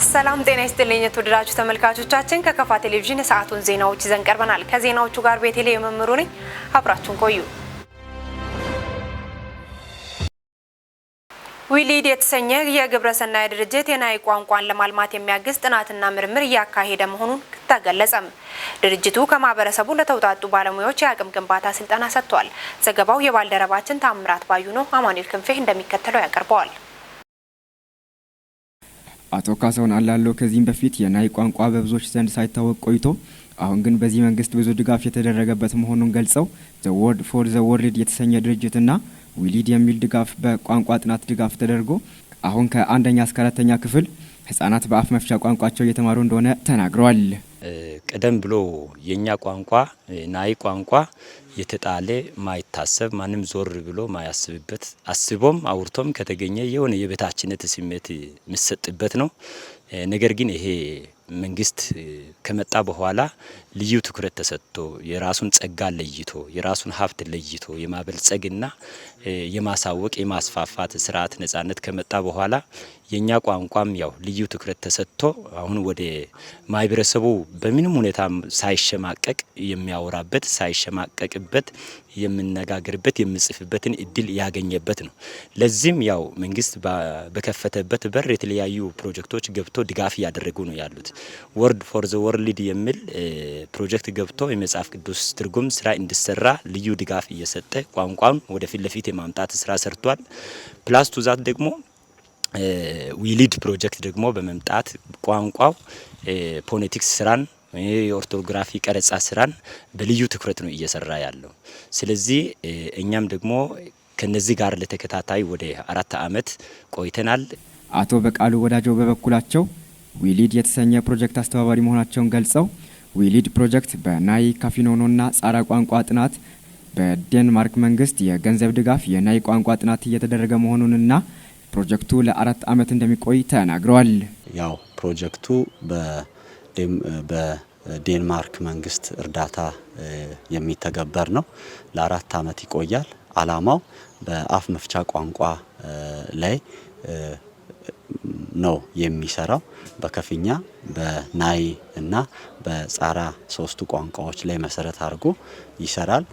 ሰላም ጤና ይስጥልኝ የተወደዳችሁ ተመልካቾቻችን፣ ከከፋ ቴሌቪዥን የሰዓቱን ዜናዎች ይዘን ቀርበናል። ከዜናዎቹ ጋር ቤተልሔም መምሩ ነኝ። አብራችሁን ቆዩ። ዊሊድ የተሰኘ የግብረ ሰናይ ድርጅት የናይ ቋንቋን ለማልማት የሚያግዝ ጥናትና ምርምር እያካሄደ መሆኑን ተገለጸም። ድርጅቱ ከማህበረሰቡ ለተውጣጡ ባለሙያዎች የአቅም ግንባታ ስልጠና ሰጥቷል። ዘገባው የባልደረባችን ታምራት ባዩ ነው። አማኑኤል ክንፌ እንደሚከተለው ያቀርበዋል። አቶ ካሳሁን አላሎ ከዚህም በፊት የናይ ቋንቋ በብዙዎች ዘንድ ሳይታወቅ ቆይቶ አሁን ግን በዚህ መንግስት ብዙ ድጋፍ የተደረገበት መሆኑን ገልጸው፣ The Word for the World የተሰኘ ድርጅትና ዊሊድ የሚል ድጋፍ በቋንቋ ጥናት ድጋፍ ተደርጎ አሁን ከአንደኛ እስከ አራተኛ ክፍል ህጻናት በአፍ መፍቻ ቋንቋቸው እየተማሩ እንደሆነ ተናግረዋል። ቀደም ብሎ የኛ ቋንቋ ናይ ቋንቋ የተጣለ፣ ማይታሰብ፣ ማንም ዞር ብሎ ማያስብበት፣ አስቦም አውርቶም ከተገኘ የሆነ የበታችነት ስሜት የሚሰጥበት ነው። ነገር ግን ይሄ መንግስት ከመጣ በኋላ ልዩ ትኩረት ተሰጥቶ፣ የራሱን ጸጋ ለይቶ፣ የራሱን ሀብት ለይቶ የማበልጸግና የማሳወቅ የማስፋፋት ስርዓት ነጻነት ከመጣ በኋላ የኛ ቋንቋም ያው ልዩ ትኩረት ተሰጥቶ አሁን ወደ ማህበረሰቡ በምንም ሁኔታ ሳይሸማቀቅ የሚያወራበት፣ ሳይሸማቀቅበት የሚነጋገርበት፣ የሚጽፍበትን እድል ያገኘበት ነው። ለዚህም ያው መንግስት በከፈተበት በር የተለያዩ ፕሮጀክቶች ገብቶ ድጋፍ እያደረጉ ነው ያሉት። Word for the World የሚል ፕሮጀክት ገብቶ የመጽሐፍ ቅዱስ ትርጉም ስራ እንዲሰራ ልዩ ድጋፍ እየሰጠ ቋንቋውን ወደፊት ለፊት የማምጣት ስራ ሰርቷል። Plus to that ደግሞ ዊሊድ ፕሮጀክት ደግሞ በመምጣት ቋንቋው phonetics ስራን፣ የ orthography ቀረጻ ስራን በልዩ ትኩረት ነው እየሰራ ያለው። ስለዚህ እኛም ደግሞ ከነዚህ ጋር ለተከታታይ ወደ 4 አመት ቆይተናል። አቶ በቃሉ ወዳጆ በበኩላቸው ዊሊድ የተሰኘ ፕሮጀክት አስተባባሪ መሆናቸውን ገልጸው፣ ዊሊድ ፕሮጀክት በናይ፣ ካፊኖኖና ጻራ ቋንቋ ጥናት በዴንማርክ መንግስት የገንዘብ ድጋፍ የናይ ቋንቋ ጥናት እየተደረገ መሆኑንና ፕሮጀክቱ ለ4 ዓመት እንደሚቆይ ተናግረዋል። ያው ፕሮጀክቱ በዴንማርክ መንግስት እርዳታ የሚተገበር ነው። ለ4 ዓመት ይቆያል። አላማው በአፍ መፍቻ ቋንቋ ላይ ነው የሚሰራው። በከፍኛ፣ በናይ እና በጻራ ሶስቱ ቋንቋዎች ላይ መሰረት አድርጎ ይሰራል።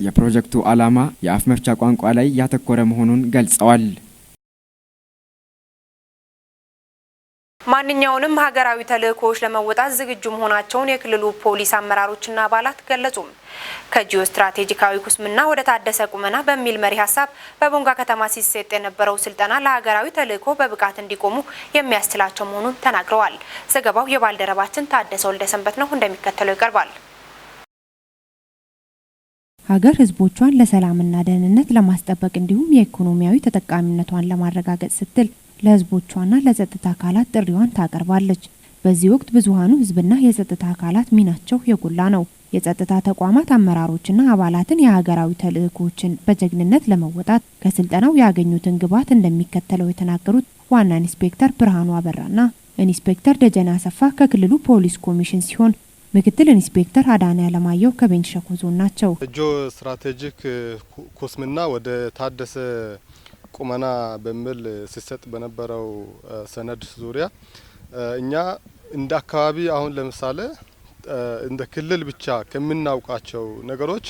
የፕሮጀክቱ ዓላማ የአፍ መፍቻ ቋንቋ ላይ ያተኮረ መሆኑን ገልጸዋል። ማንኛውንም ሀገራዊ ተልዕኮዎች ለመወጣት ዝግጁ መሆናቸውን የክልሉ ፖሊስ አመራሮችና አባላት ገለጹ። ከጂኦ ስትራቴጂካዊ ኩስምና ወደ ታደሰ ቁመና በሚል መሪ ሀሳብ በቦንጋ ከተማ ሲሰጥ የነበረው ስልጠና ለሀገራዊ ተልዕኮ በብቃት እንዲቆሙ የሚያስችላቸው መሆኑን ተናግረዋል። ዘገባው የባልደረባችን ታደሰ ወልደሰንበት ነው፣ እንደሚከተለው ይቀርባል። ሀገር ሕዝቦቿን ለሰላምና ደህንነት ለማስጠበቅ እንዲሁም የኢኮኖሚያዊ ተጠቃሚነቷን ለማረጋገጥ ስትል ለሕዝቦቿና ለጸጥታ አካላት ጥሪዋን ታቀርባለች። በዚህ ወቅት ብዙሀኑ ሕዝብና የጸጥታ አካላት ሚናቸው የጎላ ነው። የጸጥታ ተቋማት አመራሮችና አባላትን የሀገራዊ ተልዕኮችን በጀግንነት ለመወጣት ከስልጠናው ያገኙትን ግብዓት እንደሚከተለው የተናገሩት ዋና ኢንስፔክተር ብርሃኑ አበራና ኢንስፔክተር ደጀኔ አሰፋ ከክልሉ ፖሊስ ኮሚሽን ሲሆን፣ ምክትል ኢንስፔክተር አዳነ አለማየሁ ከቤንች ሸኮ ዞን ናቸው። ጂኦ ስትራቴጂክ ኩስምና ወደ ታደሰ ቁመና በሚል ሲሰጥ በነበረው ሰነድ ዙሪያ እኛ እንደ አካባቢ አሁን ለምሳሌ እንደ ክልል ብቻ ከምናውቃቸው ነገሮች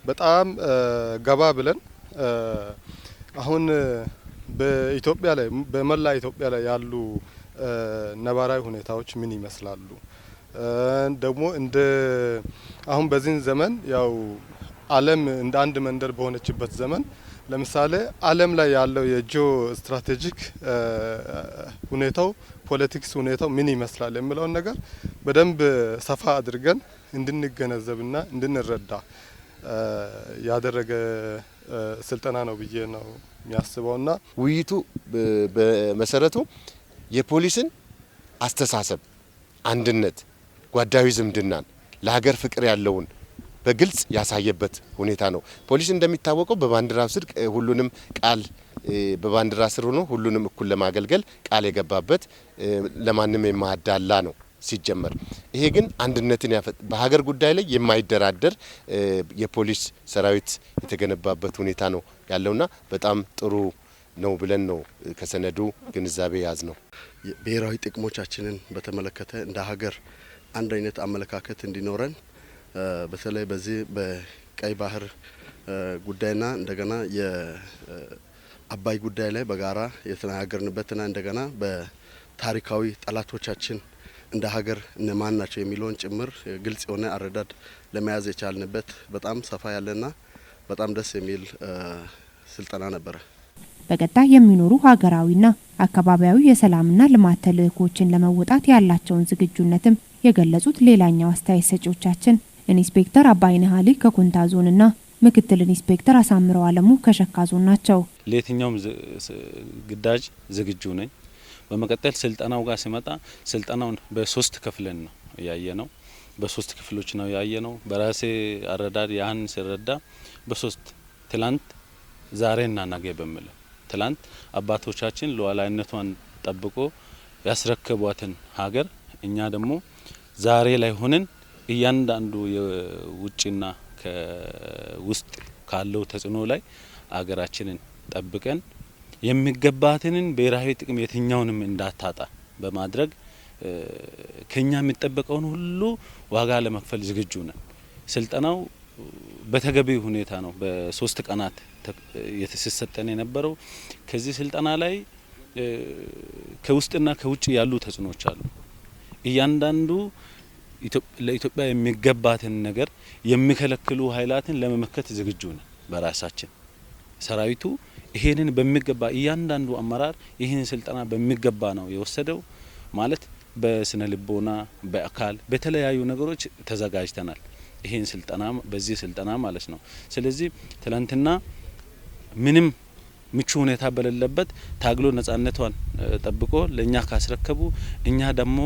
በጣም ገባ ብለን አሁን በኢትዮጵያ ላይ፣ በመላ ኢትዮጵያ ላይ ያሉ ነባራዊ ሁኔታዎች ምን ይመስላሉ? ደግሞ እንደ አሁን በዚህ ዘመን ያው ዓለም እንደ አንድ መንደር በሆነችበት ዘመን ለምሳሌ ዓለም ላይ ያለው የ geo strategic ሁኔታው፣ politics ሁኔታው ምን ይመስላል የሚለውን ነገር በደንብ ሰፋ አድርገን እንድንገነዘብና እንድንረዳ ያደረገ ስልጠና ነው ብዬ ነው የሚያስበውና ውይይቱ በመሰረቱ የፖሊስን አስተሳሰብ፣ አንድነት፣ ጓዳዊ ዝምድናን፣ ለሀገር ፍቅር ያለውን በግልጽ ያሳየበት ሁኔታ ነው። ፖሊስ እንደሚታወቀው በባንዲራ ስር ሁሉንም ቃል በባንዲራ ስር ሆኖ ሁሉንም እኩል ለማገልገል ቃል የገባበት፣ ለማንም የማያዳላ ነው ሲጀመር። ይሄ ግን አንድነትን በሀገር ጉዳይ ላይ የማይደራደር የፖሊስ ሰራዊት የተገነባበት ሁኔታ ነው ያለውና በጣም ጥሩ ነው ብለን ነው ከሰነዱ ግንዛቤ የያዝነው። ብሔራዊ ጥቅሞቻችንን በተመለከተ እንደ ሀገር አንድ አይነት አመለካከት እንዲኖረን፣ በተለይ በዚህ በቀይ ባህር ጉዳይና እንደገና የአባይ ጉዳይ ላይ በጋራ የተነጋገርንበትና እንደገና በታሪካዊ ጠላቶቻችን እንደ ሀገር እነማን ናቸው የሚለውን ጭምር ግልጽ የሆነ አረዳድ ለመያዝ የቻልንበት በጣም ሰፋ ያለና በጣም ደስ የሚል ስልጠና ነበረ። በቀጣይ የሚኖሩ ሀገራዊና አካባቢያዊ የሰላምና ልማት ተልዕኮችን ለመወጣት ያላቸውን ዝግጁነትም የገለጹት ሌላኛው አስተያየት ሰጪዎቻችን ኢንስፔክተር አባይነህ አሊ ከኮንታ ዞንና ምክትል ኢንስፔክተር አሳምረው አለሙ ከሸካ ዞን ናቸው። ለየትኛውም ግዳጅ ዝግጁ ነኝ። በመቀጠል ስልጠናው ጋር ሲመጣ ስልጠናውን በሶስት ክፍልን ነው ያየነው። በሶስት ክፍሎች ነው ያየነው። በራሴ አረዳድ ያን ስረዳ በሶስት፣ ትላንት፣ ዛሬና ነገ በሚል፣ ትላንት አባቶቻችን ሉዓላዊነቷን ጠብቆ ያስረከቧትን ሀገር እኛ ደግሞ ዛሬ ላይ ሆነን እያንዳንዱ የውጭና ከውስጥ ካለው ተጽዕኖ ላይ አገራችንን ጠብቀን የሚገባትንን ብሔራዊ ጥቅም የትኛውንም እንዳታጣ በማድረግ ከኛ የሚጠበቀውን ሁሉ ዋጋ ለመክፈል ዝግጁ ነን። ስልጠናው በተገቢ ሁኔታ ነው በ3 ቀናት ሲሰጠን የነበረው። ከዚህ ስልጠና ላይ ከውስጥና ከውጭ ያሉ ተጽዕኖች አሉ። እያንዳንዱ ለኢትዮጵያ የሚገባትን ነገር የሚከለክሉ ኃይላትን ለመመከት ዝግጁ ነን። በራሳችን ሰራዊቱ ይሄንን በሚገባ፣ እያንዳንዱ አመራር ይህንን ስልጠና በሚገባ ነው የወሰደው። ማለት በስነ ልቦና፣ በአካል፣ በተለያዩ ነገሮች ተዘጋጅተናል። ይሄን ስልጠና በዚህ ስልጠና ማለት ነው። ስለዚህ ትላንትና ምንም ምቹ ሁኔታ በሌለበት ታግሎ ነጻነቷን ጠብቆ ለእኛ ካስረከቡ፣ እኛ ደግሞ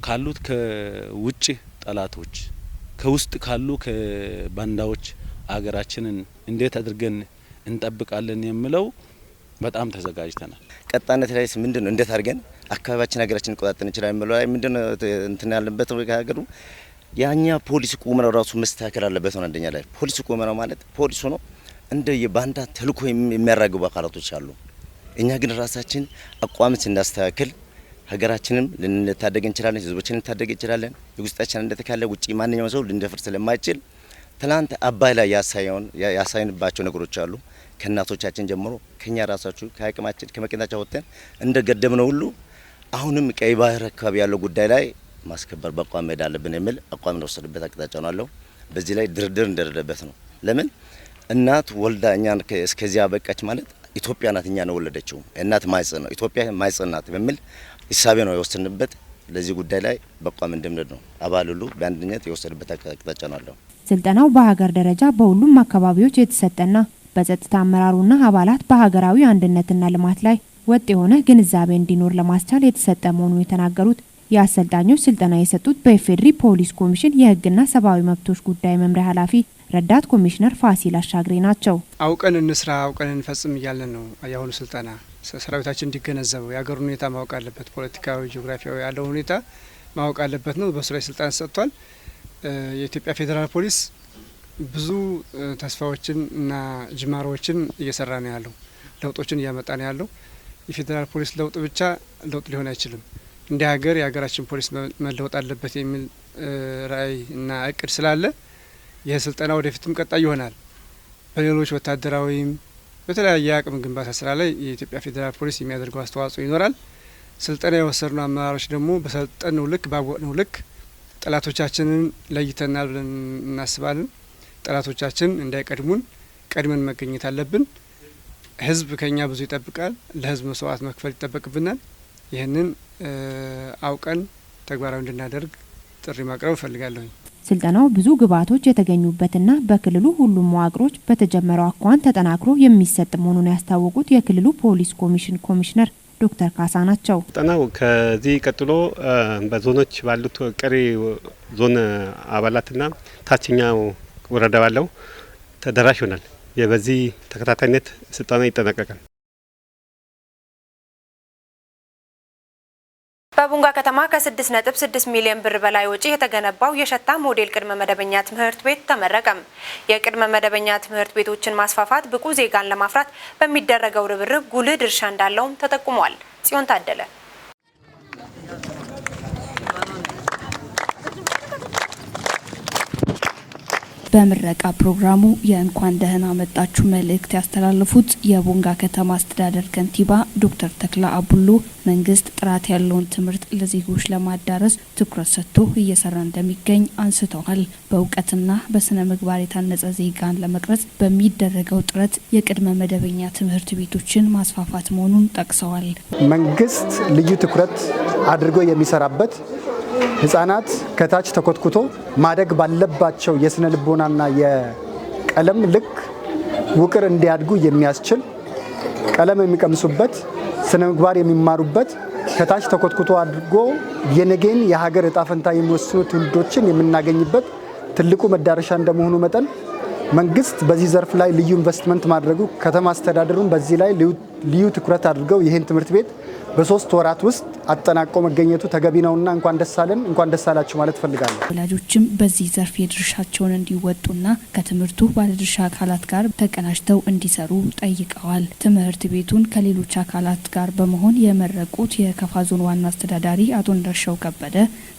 ካሉት ከውጭ ጠላቶች፣ ከውስጥ ካሉ ከባንዳዎች አገራችንን እንዴት አድርገን እንጠብቃለን የሚለው በጣም ተዘጋጅተናል። ቀጣይነት ላይ ምንድን ነው፣ እንዴት አድርገን አካባቢያችን ሀገራችን እንቆጣጠር እንችላለን የሚለው ላይ ምንድን ነው እንትን ያለበት፣ ሀገሩ ያኛ ፖሊስ ቁመናው ራሱ መስተካከል አለበት ነው። አንደኛ ላይ ፖሊስ ቁመናው ማለት ፖሊስ ሆኖ እንደ የባንዳ ተልእኮ የሚያራግቡ አካላቶች አሉ። እኛ ግን ራሳችን አቋም ስናስተካክል ሀገራችንም ልንታደግ እንችላለን፣ ህዝቦችን ልንታደግ እንችላለን። የውስጣችን አንድነት ካለ ውጪ ማንኛውም ሰው ልንደፍር ስለማይችል፣ ትናንት አባይ ላይ ያሳየውን ያሳይንባቸው ነገሮች አሉ። ከእናቶቻችን ጀምሮ ከኛ ራሳችሁ ከአቅማችን ከመኪናችን ወጥተን እንደ ገደብነው ሁሉ አሁንም ቀይ ባህር አካባቢ ያለው ጉዳይ ላይ ማስከበር በአቋም መሄድ አለብን የሚል አቋም እንደወሰድበት አቅጣጫ ነው አለው። በዚህ ላይ ድርድር እንደሌለበት ነው። ለምን እናት ወልዳ እኛን እስከዚያ በቃች ማለት ኢትዮጵያ ናት እኛ ነው ወለደችው፣ እናት ማህፀን ነው፣ ኢትዮጵያ ማህፀን ናት በሚል እሳቤ ነው የወሰንበት። ለዚህ ጉዳይ ላይ በአቋም እንድንሄድ ነው አባል ሁሉ በአንድነት የወሰደበት አቅጣጫ ነው አለው። ስልጠናው በሀገር ደረጃ በሁሉም አካባቢዎች የተሰጠና በጸጥታ አመራሩና አባላት በሀገራዊ አንድነትና ልማት ላይ ወጥ የሆነ ግንዛቤ እንዲኖር ለማስቻል የተሰጠ መሆኑን የተናገሩት የአሰልጣኞች ስልጠና የሰጡት በኢፌዴሪ ፖሊስ ኮሚሽን የሕግና ሰብአዊ መብቶች ጉዳይ መምሪያ ኃላፊ ረዳት ኮሚሽነር ፋሲል አሻግሬ ናቸው። አውቀን እንስራ፣ አውቀን እንፈጽም እያለን ነው። የአሁኑ ስልጠና ሰራዊታችን እንዲገነዘበው የሀገሩን ሁኔታ ማወቅ አለበት፣ ፖለቲካዊ፣ ጂኦግራፊያዊ ያለው ሁኔታ ማወቅ አለበት ነው። በሱ ላይ ስልጠና ሰጥቷል። የኢትዮጵያ ፌዴራል ፖሊስ ብዙ ተስፋዎችን እና ጅማሮዎችን እየሰራ ነው ያለው፣ ለውጦችን እያመጣ ነው ያለው። የፌዴራል ፖሊስ ለውጥ ብቻ ለውጥ ሊሆን አይችልም። እንደ ሀገር የሀገራችን ፖሊስ መለወጥ አለበት የሚል ራዕይ እና እቅድ ስላለ ይህ ስልጠና ወደፊትም ቀጣይ ይሆናል። በሌሎች ወታደራዊም በተለያየ የአቅም ግንባታ ስራ ላይ የኢትዮጵያ ፌዴራል ፖሊስ የሚያደርገው አስተዋጽኦ ይኖራል። ስልጠና የወሰድነው አመራሮች ደግሞ በሰለጠንነው ልክ፣ ባወቅነው ልክ ጠላቶቻችንን ለይተናል ብለን እናስባለን። ጠላቶቻችን እንዳይቀድሙን ቀድመን መገኘት አለብን። ህዝብ ከኛ ብዙ ይጠብቃል። ለህዝብ መስዋዕት መክፈል ይጠበቅብናል። ይህንን አውቀን ተግባራዊ እንድናደርግ ጥሪ ማቅረብ እፈልጋለሁኝ። ስልጠናው ብዙ ግብዓቶች የተገኙበትና በክልሉ ሁሉም መዋቅሮች በተጀመረው አኳኋን ተጠናክሮ የሚሰጥ መሆኑን ያስታወቁት የክልሉ ፖሊስ ኮሚሽን ኮሚሽነር ዶክተር ካሳ ናቸው። ስልጠናው ከዚህ ቀጥሎ በዞኖች ባሉት ቀሪ ዞን አባላትና ታችኛው ወረዳ ባለው ተደራሽ ይሆናል። በዚህ ተከታታይነት ስልጠና ይጠናቀቃል። በቦንጋ ከተማ ከ6.6 ሚሊዮን ብር በላይ ወጪ የተገነባው የሸታ ሞዴል ቅድመ መደበኛ ትምህርት ቤት ተመረቀም። የቅድመ መደበኛ ትምህርት ቤቶችን ማስፋፋት ብቁ ዜጋን ለማፍራት በሚደረገው ርብርብ ጉልህ ድርሻ እንዳለውም ተጠቁሟል። ጽዮን ታደለ። በምረቃ ፕሮግራሙ የእንኳን ደህና መጣችሁ መልእክት ያስተላለፉት የቦንጋ ከተማ አስተዳደር ከንቲባ ዶክተር ተክላ አቡሎ መንግስት ጥራት ያለውን ትምህርት ለዜጎች ለማዳረስ ትኩረት ሰጥቶ እየሰራ እንደሚገኝ አንስተዋል። በእውቀትና በስነ ምግባር የታነጸ ዜጋን ለመቅረጽ በሚደረገው ጥረት የቅድመ መደበኛ ትምህርት ቤቶችን ማስፋፋት መሆኑን ጠቅሰዋል። መንግስት ልዩ ትኩረት አድርጎ የሚሰራበት፣ ህጻናት ከታች ተኮትኩቶ ማደግ ባለባቸው የስነ ልቦናና የቀለም ልክ ውቅር እንዲያድጉ የሚያስችል፣ ቀለም የሚቀምሱበት፣ ስነ ምግባር የሚማሩበት፣ ከታች ተኮትኩቶ አድርጎ የነገን የሀገር እጣ ፈንታ የሚወስኑ ትውልዶችን የምናገኝበት ትልቁ መዳረሻ እንደመሆኑ መጠን መንግስት በዚህ ዘርፍ ላይ ልዩ ኢንቨስትመንት ማድረጉ፣ ከተማ አስተዳደሩን በዚህ ላይ ልዩ ትኩረት አድርገው ይህን ትምህርት ቤት በ3 ወራት ውስጥ አጠናቆ መገኘቱ ተገቢ ነውና እንኳን ደስ አለን፣ እንኳን ደስ አላችሁ ማለት እፈልጋለሁ። ወላጆችም በዚህ ዘርፍ የድርሻቸውን እንዲወጡና ከትምህርቱ ባለድርሻ አካላት ጋር ተቀናጅተው እንዲሰሩ ጠይቀዋል። ትምህርት ቤቱን ከሌሎች አካላት ጋር በመሆን የመረቁት የከፋ ዞን ዋና አስተዳዳሪ አቶ እንዳሻው ከበደ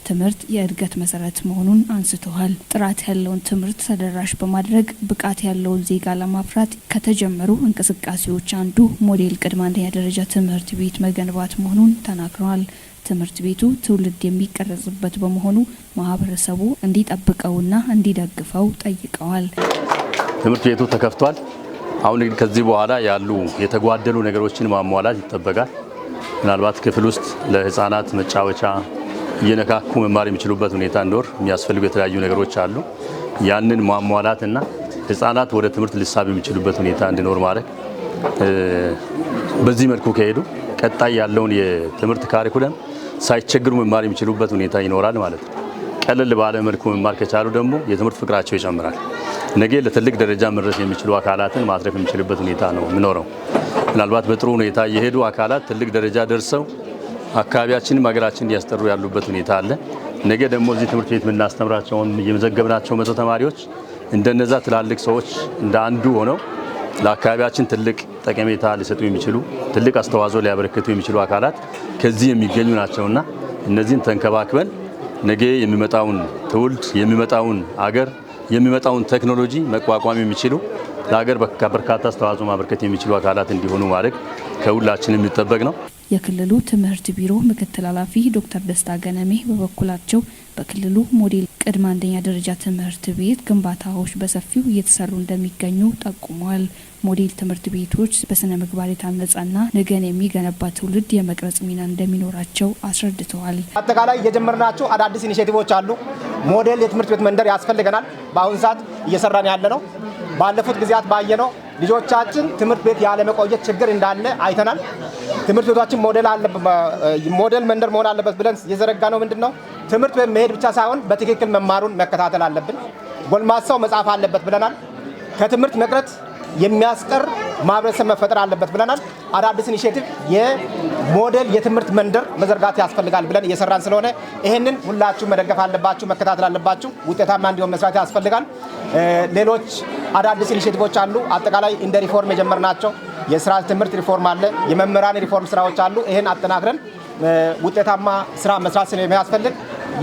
ትምህርት የእድገት መሰረት መሆኑን አንስተዋል። ጥራት ያለውን ትምህርት ተደራሽ በማድረግ ብቃት ያለውን ዜጋ ለማፍራት ከተጀመሩ እንቅስቃሴዎች አንዱ ሞዴል ቅድመ አንደኛ ደረጃ ትምህርት ቤት መገንባት መሆኑን ተናግረዋል። ትምህርት ቤቱ ትውልድ የሚቀረጽበት በመሆኑ ማህበረሰቡ እንዲጠብቀውና እንዲደግፈው ጠይቀዋል። ትምህርት ቤቱ ተከፍቷል። አሁን እንግዲህ ከዚህ በኋላ ያሉ የተጓደሉ ነገሮችን ማሟላት ይጠበቃል። ምናልባት ክፍል ውስጥ ለህፃናት መጫወቻ፣ እየነካኩ መማር የሚችሉበት ሁኔታ እንዲኖር የሚያስፈልጉ የተለያዩ ነገሮች አሉ። ያንን ማሟላት እና ህፃናት ወደ ትምህርት ሊሳብ የሚችሉበት ሁኔታ እንዲኖር ማድረግ፣ በዚህ መልኩ ከሄዱ ቀጣይ ያለውን የትምህርት curriculum ሳይቸግሩ መማር የሚችሉበት ሁኔታ ይኖራል ማለት ነው። ቀለል ባለ መልኩ መማር ከቻሉ ደግሞ የትምህርት ፍቅራቸው ይጨምራል። ነገ ለትልቅ ደረጃ መድረስ የሚችሉ አካላትን ማትረፍ የሚችልበት ሁኔታ ነው የሚኖረው። ምናልባት በጥሩ ሁኔታ የሄዱ አካላት ትልቅ ደረጃ ደርሰው አካባቢያችንም ሀገራችንን እያስጠሩ ያሉበት ሁኔታ አለ። ነገ ደግሞ እዚህ ትምህርት ቤት የምናስተምራቸውን የመዘገብናቸው 100 ተማሪዎች እንደነዛ ትላልቅ ሰዎች እንደ አንዱ ሆነው ለአካባቢያችን ትልቅ ጠቀሜታ ሊሰጡ የሚችሉ፣ ትልቅ አስተዋጽኦ ሊያበረክቱ የሚችሉ አካላት ከዚህ የሚገኙ ናቸውና እነዚህን ተንከባክበን ነገ የሚመጣውን ትውልድ፣ የሚመጣውን አገር፣ የሚመጣውን ቴክኖሎጂ መቋቋም የሚችሉ፣ ለሀገር በርካታ አስተዋጽኦ ማበርከት የሚችሉ አካላት እንዲሆኑ ማድረግ ከሁላችንም የሚጠበቅ ነው። የክልሉ ትምህርት ቢሮ ምክትል ኃላፊ ዶክተር ደስታ ገነሜ በበኩላቸው በክልሉ ሞዴል ቅድመ አንደኛ ደረጃ ትምህርት ቤት ግንባታዎች በሰፊው እየተሰሩ እንደሚገኙ ጠቁመዋል። ሞዴል ትምህርት ቤቶች በስነ ምግባር የታነጸና ነገን የሚገነባ ትውልድ የመቅረጽ ሚና እንደሚኖራቸው አስረድተዋል። አጠቃላይ የጀመርናቸው አዳዲስ initiative ኦች አሉ። ሞዴል የትምህርት ቤት መንደር ያስፈልገናል። በአሁኑ ሰዓት እየሰራን ያለ ነው። ባለፉት ጊዜያት ባየነው ልጆቻችን ትምህርት ቤት ያለመቆየት ችግር እንዳለ አይተናል። ትምህርት ቤታችን ሞዴል መንደር መሆን አለበት ብለን የዘረጋነው ምንድን ነው? ትምህርት ቤት መሄድ ብቻ ሳይሆን በትክክል መማሩን መከታተል አለብን። ጎልማሳው መጻፍ አለበት ብለናል። ከትምህርት መቅረት የሚያስቀር ማህበረሰብ መፈጠር አለበት ብለናል። አዳዲስ initiative የሞዴል የትምህርት መንደር መዘርጋት ያስፈልጋል ብለን እየሰራን ስለሆነ ይህንን ሁላችሁ መደገፍ አለባችሁ፣ መከታተል አለባችሁ። ውጤታማ እንዲሆን መስራት ያስፈልጋል። ሌሎች አዳዲስ initiative ኦች አሉ። አጠቃላይ እንደ ሪፎርም የጀመርናቸው የስርዓተ ትምህርት ሪፎርም አለ፣ የመምህራን ሪፎርም ስራዎች አሉ። ይህን አጠናክረን ውጤታማ ስራ መስራት ስለሚያስፈልግ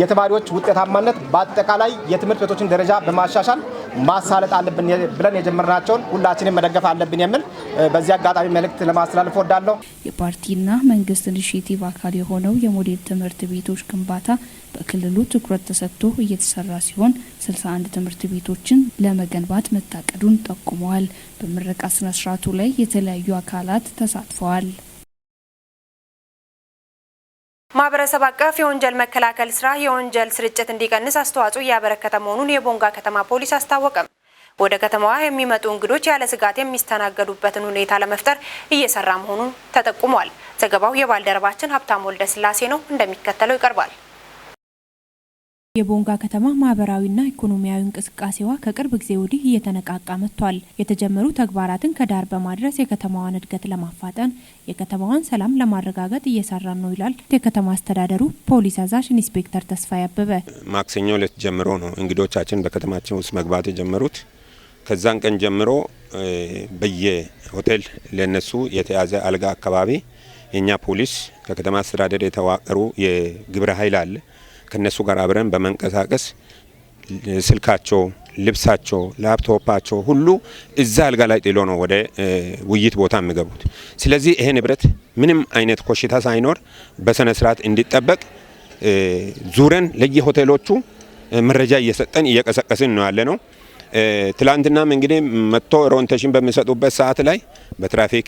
የተማሪዎች ውጤታማነት በአጠቃላይ የትምህርት ቤቶችን ደረጃ በማሻሻል ማሳለጥ አለብን ብለን የጀመርናቸውን ሁላችንም መደገፍ አለብን የሚል በዚህ አጋጣሚ መልእክት ለማስተላለፍ እወዳለሁ። የፓርቲና መንግስት initiative አካል የሆነው የሞዴል ትምህርት ቤቶች ግንባታ በክልሉ ትኩረት ተሰጥቶ እየተሰራ ሲሆን 61 ትምህርት ቤቶችን ለመገንባት መታቀዱን ጠቁመዋል። በምረቃ ስነ ስርዓቱ ላይ የተለያዩ አካላት ተሳትፈዋል። ማህበረሰብ አቀፍ የወንጀል መከላከል ስራ የወንጀል ስርጭት እንዲቀንስ አስተዋጽኦ እያበረከተ መሆኑን የቦንጋ ከተማ ፖሊስ አስታወቀም። ወደ ከተማዋ የሚመጡ እንግዶች ያለ ስጋት የሚስተናገዱበትን ሁኔታ ለመፍጠር እየሰራ መሆኑን ተጠቁሟል። ዘገባው የባልደረባችን ሀብታም ወልደ ስላሴ ነው፣ እንደሚከተለው ይቀርባል። የቦንጋ ከተማ ማህበራዊና ኢኮኖሚያዊ እንቅስቃሴዋ ከቅርብ ጊዜ ወዲህ እየተነቃቃ መጥቷል። የተጀመሩ ተግባራትን ከዳር በማድረስ የከተማዋን እድገት ለማፋጠን፣ የከተማዋን ሰላም ለማረጋገጥ እየሰራን ነው ይላል የከተማ አስተዳደሩ ፖሊስ አዛዥ ኢንስፔክተር ተስፋዬ አበበ። ማክሰኞ ዕለት ጀምሮ ነው እንግዶቻችን በከተማችን ውስጥ መግባት የጀመሩት። ከዛን ቀን ጀምሮ በየሆቴል ለነሱ የተያዘ አልጋ አካባቢ የኛ ፖሊስ ከከተማ አስተዳደር የተዋቀሩ የግብረ ኃይል አለ፣ ከነሱ ጋር አብረን በመንቀሳቀስ ስልካቸው፣ ልብሳቸው፣ ላፕቶፓቸው ሁሉ እዛ አልጋ ላይ ጥሎ ነው ወደ ውይይት ቦታ የሚገቡት። ስለዚህ ይሄ ንብረት ምንም አይነት ኮሽታ ሳይኖር በስነ ስርዓት እንዲጠበቅ ዙረን ለየሆቴሎቹ መረጃ እየሰጠን እየቀሰቀስን ነው ያለ ነው። ትላንትናም እንግዲህ መጥቶ orientation በሚሰጡበት ሰዓት ላይ በትራፊክ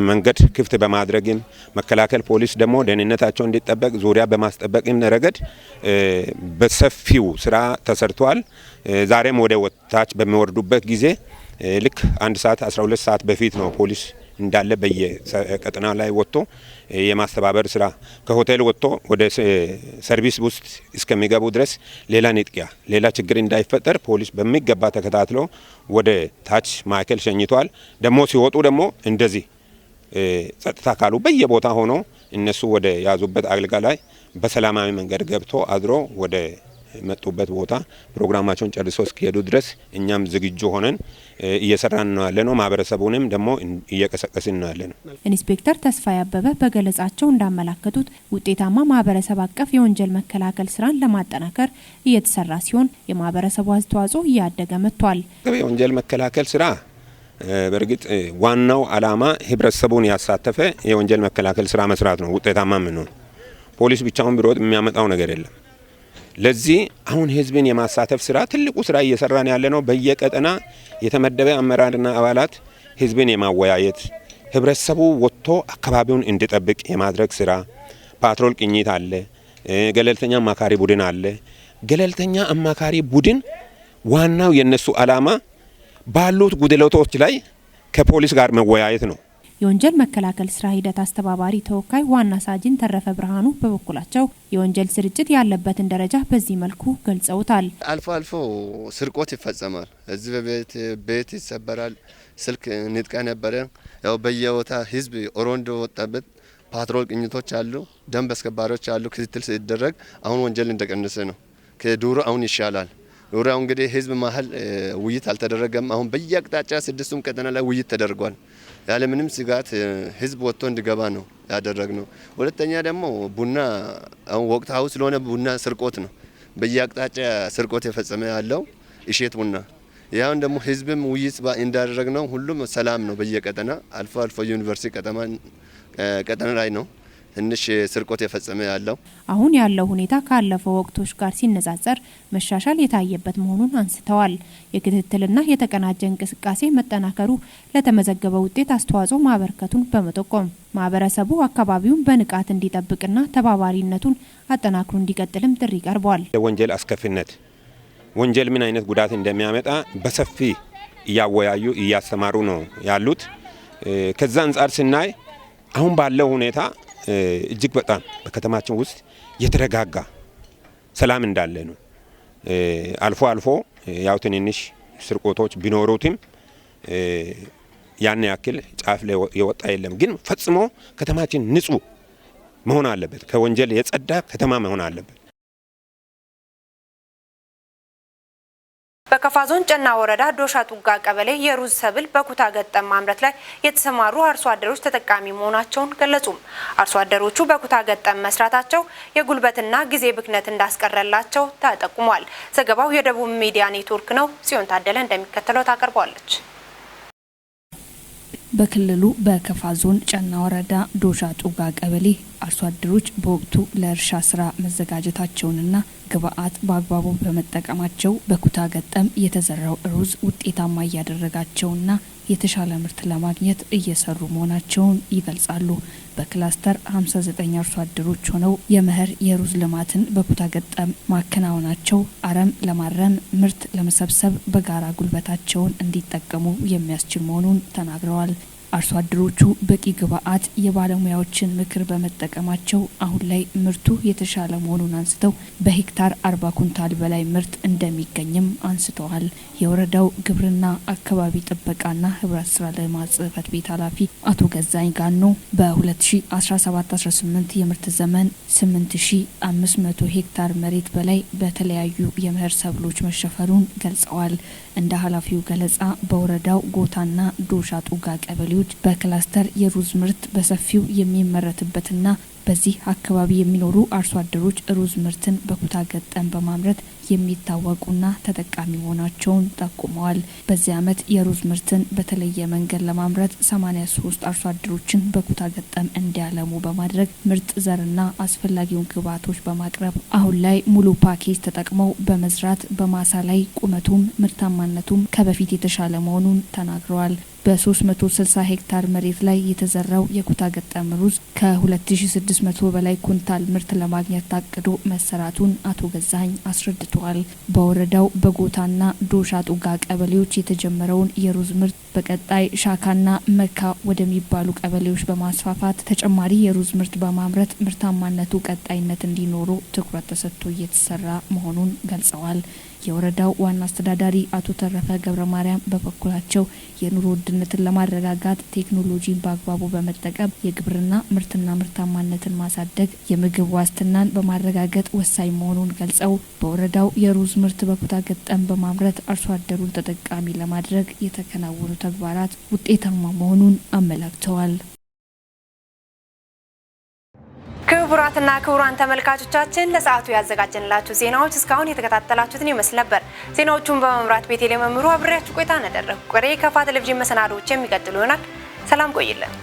መንገድ ክፍት በማድረግም፣ መከላከል ፖሊስ ደግሞ ደህንነታቸው እንዲጠበቅ ዙሪያ በማስጠበቅም ረገድ በሰፊው ስራ ተሰርቷል። ዛሬም ወደ ታች በሚወርዱበት ጊዜ ልክ 1 ሰዓት 12 ሰዓት በፊት ነው ፖሊስ እንዳለ በየቀጠና ላይ ወጥቶ የማስተባበር ስራ፣ ከሆቴል ወጥቶ ወደ ሰርቪስ ውስጥ እስከሚገቡ ድረስ ሌላ ንጥቂያ፣ ሌላ ችግር እንዳይፈጠር ፖሊስ በሚገባ ተከታትሎ ወደ ታች ማዕከል ሸኝቷል። ደግሞ ሲወጡ ደግሞ እንደዚህ ጸጥታ አካሉ በየቦታ ሆኖ እነሱ ወደ ያዙበት አልጋ ላይ በሰላማዊ መንገድ ገብቶ አድሮ ወደ መጡበት ቦታ ፕሮግራማቸውን ጨርሶ እስኪሄዱ ድረስ እኛም ዝግጁ ሆነን እየሰራን ነው ያለ ነው። ማህበረሰቡንም ደግሞ እየቀሰቀስን ነው ያለ ነው። ኢንስፔክተር ተስፋዬ አበበ በገለጻቸው እንዳመላከቱት ውጤታማ ማህበረሰብ አቀፍ የወንጀል መከላከል ስራን ለማጠናከር እየተሰራ ሲሆን የማህበረሰቡ አስተዋጽኦ እያደገ መጥቷል። የወንጀል መከላከል ስራ በእርግጥ ዋናው አላማ ህብረተሰቡን ያሳተፈ የወንጀል መከላከል ስራ መስራት ነው። ውጤታማ ምን ፖሊስ ብቻውን ቢሮጥ የሚያመጣው ነገር የለም። ለዚህ አሁን ህዝብን የማሳተፍ ስራ ትልቁ ስራ እየሰራን ያለ ነው። በየቀጠና የተመደበ አመራርና አባላት ህዝብን የማወያየት፣ ህብረተሰቡ ወጥቶ አካባቢውን እንዲጠብቅ የማድረግ ስራ፣ ፓትሮል ቅኝት አለ፣ ገለልተኛ አማካሪ ቡድን አለ። ገለልተኛ አማካሪ ቡድን ዋናው የነሱ አላማ ባሉት ጉድለቶች ላይ ከፖሊስ ጋር መወያየት ነው። የወንጀል መከላከል ስራ ሂደት አስተባባሪ ተወካይ ዋና ሳጅን ተረፈ ብርሃኑ በበኩላቸው የወንጀል ስርጭት ያለበትን ደረጃ በዚህ መልኩ ገልጸውታል። አልፎ አልፎ ስርቆት ይፈጸማል። እዚህ በቤት ቤት ይሰበራል። ስልክ ንጥቂያ ነበረ። ያው በየቦታ ህዝብ ሮንዶ ወጣበት፣ ፓትሮል ቅኝቶች አሉ፣ ደንብ አስከባሪዎች አሉ። ክትትል ሲደረግ አሁን ወንጀል እንደቀነሰ ነው። ከዱሮ አሁን ይሻላል። ዱሮ እንግዲህ ህዝብ መሀል ውይይት አልተደረገም። አሁን በየአቅጣጫ ስድስቱም ቀጠና ላይ ውይይት ተደርጓል። ያለ ምንም ስጋት ህዝብ ወጥቶ እንዲገባ ነው ያደረግነው። ሁለተኛ ደግሞ ቡና አሁን ወቅታዊ ስለሆነ ቡና ስርቆት ነው። በየአቅጣጫ ስርቆት የፈጸመ ያለው እሸት ቡና፣ ያውን ደግሞ ህዝብም ውይይት እንዳደረግነው ሁሉም ሰላም ነው። በየቀጠና አልፎ አልፎ ዩኒቨርሲቲ ቀጠና ላይ ነው ትንሽ ስርቆት የፈጸመ ያለው። አሁን ያለው ሁኔታ ካለፈው ወቅቶች ጋር ሲነጻጸር መሻሻል የታየበት መሆኑን አንስተዋል። የክትትልና የተቀናጀ እንቅስቃሴ መጠናከሩ ለተመዘገበ ውጤት አስተዋጽኦ ማበርከቱን በመጠቆም ማህበረሰቡ አካባቢውን በንቃት እንዲጠብቅና ተባባሪነቱን አጠናክሮ እንዲቀጥልም ጥሪ ቀርቧል። የወንጀል አስከፊነት፣ ወንጀል ምን አይነት ጉዳት እንደሚያመጣ በሰፊ እያወያዩ እያስተማሩ ነው ያሉት። ከዛ አንጻር ስናይ አሁን ባለው ሁኔታ እጅግ በጣም በከተማችን ውስጥ የተረጋጋ ሰላም እንዳለ ነው። አልፎ አልፎ ያው ትንንሽ ስርቆቶች ቢኖሩትም ያን ያክል ጫፍ ላይ የወጣ የለም። ግን ፈጽሞ ከተማችን ንጹህ መሆን አለበት። ከወንጀል የጸዳ ከተማ መሆን አለበት። በከፋ ዞን ጨና ወረዳ ዶሻ ጡጋ ቀበሌ የሩዝ ሰብል በኩታ ገጠም ማምረት ላይ የተሰማሩ አርሶ አደሮች ተጠቃሚ መሆናቸውን ገለጹ። አርሶ አደሮቹ በኩታ ገጠም መስራታቸው የጉልበትና ጊዜ ብክነት እንዳስቀረላቸው ተጠቁሟል። ዘገባው የደቡብ ሚዲያ ኔትወርክ ነው። ጽዮን ታደለ እንደሚከተለው ታቀርበዋለች። በክልሉ በከፋ ዞን ጨና ወረዳ ዶሻ ጡጋ ቀበሌ አርሶ አደሮች በወቅቱ ለእርሻ ስራ መዘጋጀታቸውንና ግብአት በአግባቡ በመጠቀማቸው በኩታ ገጠም የተዘራው ሩዝ ውጤታማ እያደረጋቸውና የተሻለ ምርት ለማግኘት እየሰሩ መሆናቸውን ይገልጻሉ። በክላስተር 59 አርሶ አደሮች ሆነው የመኸር የሩዝ ልማትን በኩታ ገጠም ማከናወናቸው አረም ለማረም፣ ምርት ለመሰብሰብ በጋራ ጉልበታቸውን እንዲጠቀሙ የሚያስችል መሆኑን ተናግረዋል። አርሶ አደሮቹ በቂ ግብዓት፣ የባለሙያዎችን ምክር በመጠቀማቸው አሁን ላይ ምርቱ የተሻለ መሆኑን አንስተው በሄክታር 40 ኩንታል በላይ ምርት እንደሚገኝም አንስተዋል። የወረዳው ግብርና አካባቢ ጥበቃና ህብረት ስራ ልማት ጽሕፈት ቤት ኃላፊ አቶ ገዛኝ ጋኖ በ2017/18 የምርት ዘመን 8500 ሄክታር መሬት በላይ በተለያዩ የመኸር ሰብሎች መሸፈኑን ገልጸዋል። እንደ ኃላፊው ገለጻ በወረዳው ጎታና ዶሻ ጡጋ ቀበሌዎች በክላስተር የሩዝ ምርት በሰፊው የሚመረትበትና በዚህ አካባቢ የሚኖሩ አርሶ አደሮች ሩዝ ምርትን በኩታ ገጠም በማምረት የሚታወቁና ተጠቃሚ መሆናቸውን ጠቁመዋል። በዚህ ዓመት የሩዝ ምርትን በተለየ መንገድ ለማምረት 83 አርሶ አደሮችን በኩታ ገጠም እንዲያለሙ በማድረግ ምርጥ ዘርና አስፈላጊውን ግብዓቶች በማቅረብ አሁን ላይ ሙሉ ፓኬጅ ተጠቅመው በመዝራት በማሳ ላይ ቁመቱም ምርታማነቱም ከበፊት የተሻለ መሆኑን ተናግረዋል። በ360 ሄክታር መሬት ላይ የተዘራው የኩታ ገጠም ሩዝ ከ2600 በላይ ኩንታል ምርት ለማግኘት ታቅዶ መሰራቱን አቶ ገዛኸኝ አስረድተዋል። በወረዳው በጎታና ዶሻ ጡጋ ቀበሌዎች የተጀመረውን የሩዝ ምርት በቀጣይ ሻካና መካ ወደሚባሉ ቀበሌዎች በማስፋፋት ተጨማሪ የሩዝ ምርት በማምረት ምርታማነቱ ቀጣይነት እንዲኖሩ ትኩረት ተሰጥቶ እየተሰራ መሆኑን ገልጸዋል። የወረዳው ዋና አስተዳዳሪ አቶ ተረፈ ገብረ ማርያም በበኩላቸው የኑሮ ውድነትን ለማረጋጋት ቴክኖሎጂን በአግባቡ በመጠቀም የግብርና ምርትና ምርታማነትን ማሳደግ የምግብ ዋስትናን በማረጋገጥ ወሳኝ መሆኑን ገልጸው በወረዳው የሩዝ ምርት በኩታ ገጠም በማምረት አርሶ አደሩን ተጠቃሚ ለማድረግ የተከናወኑ ተግባራት ውጤታማ መሆኑን አመላክተዋል። ክቡራትና ክቡራን ተመልካቾቻችን፣ ለሰዓቱ ያዘጋጀንላችሁ ዜናዎች እስካሁን የተከታተላችሁትን ይመስል ነበር። ዜናዎቹን በመምራት ቤቴሌ መምሩ አብሬያችሁ ቆይታ አደረግኩ። ቀሪ የከፋ ቴሌቪዥን መሰናዶዎች የሚቀጥሉ ይሆናል። ሰላም ቆይልን።